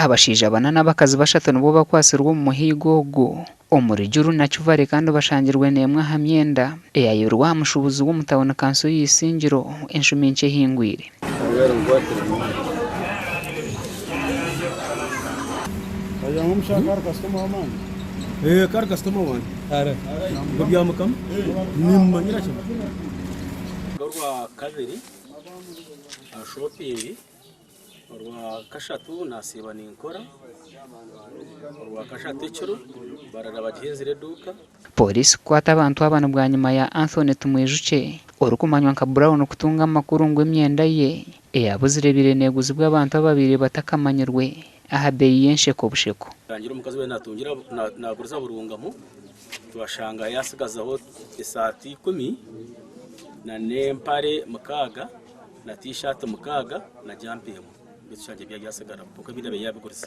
Abashaija bana n'abakazi bashatu nibo bakwatsirwe omu muhiigo ogu omuri Juru Nakivale kandi bashangirwe n'emwe aha myenda eyayibirwe aha mushuubuzi w'omu tauni kanso y'Isingiro enshumi nkye ehingwire. Orwakashatu nasiiba ninkora, orwakashatu ekiro barara bagihenzire eduuka. Pooriisi kukwata abantu aba ni bwanyima ya Anthony Tumwijukye orikumanywa nka Brown kutunga amakuru ngu emyenda ye eyabuzire ebaire neeguzibwa abantu ababaire batakamanyirwe aha beeyi y'ensheko busheko. Ngira omukazi obu yaabaire naaguriza Burungamu twashanga yaatsigazaho esaati ikumi n'empare mukaaga. na tiishaati mukaaga na jampa emwe. Beitu shangye bya byasigaraho kwonka ebindi abaire yaabigurize.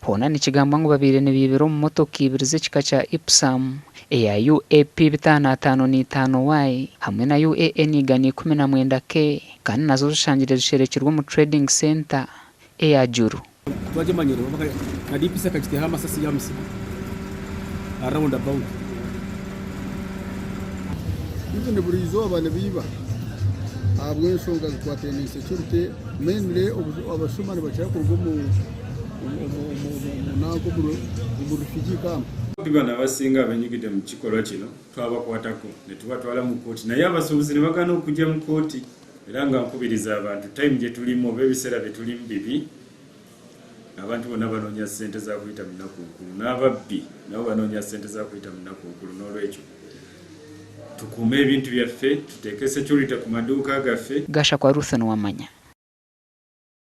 Hoona nikigambwa ngu babaire nibaibira omu motoka ibiri z'ekika kya Ipsum eya UAP 555Y hamwe na UAN 119K kandi nazo zishangire zisherekirwe omu Trading Centre eya Juru. Twagimanyire na DPC akagiteeraho amasasi yamusiga aha round about. Even buri izooba nibaiba ahabw'enshonga zikwatiraine na insecurity mainly abashuma nibakira kuruga omu nanka omu refugee camp. Bano abasinga abenyigidde mu kikolwa kino twabakwatako netubatwala mu kkooti naye abasuubuzi nebagaana okujja mu kkooti. Era nga nkubiriza abantu time gyetulimu oba ebiseera byetulimu bibi abantu bonna banoonya ssente za kuyita mu nnaku nkulu n'ababbi nabo banoonya ssente za kuyita mu nnaku nkulu n'olwekyo tukuume ebintu byaffe tuteeke security ku maduuka gaffe. Gashakwa Ruth Nuwamanya.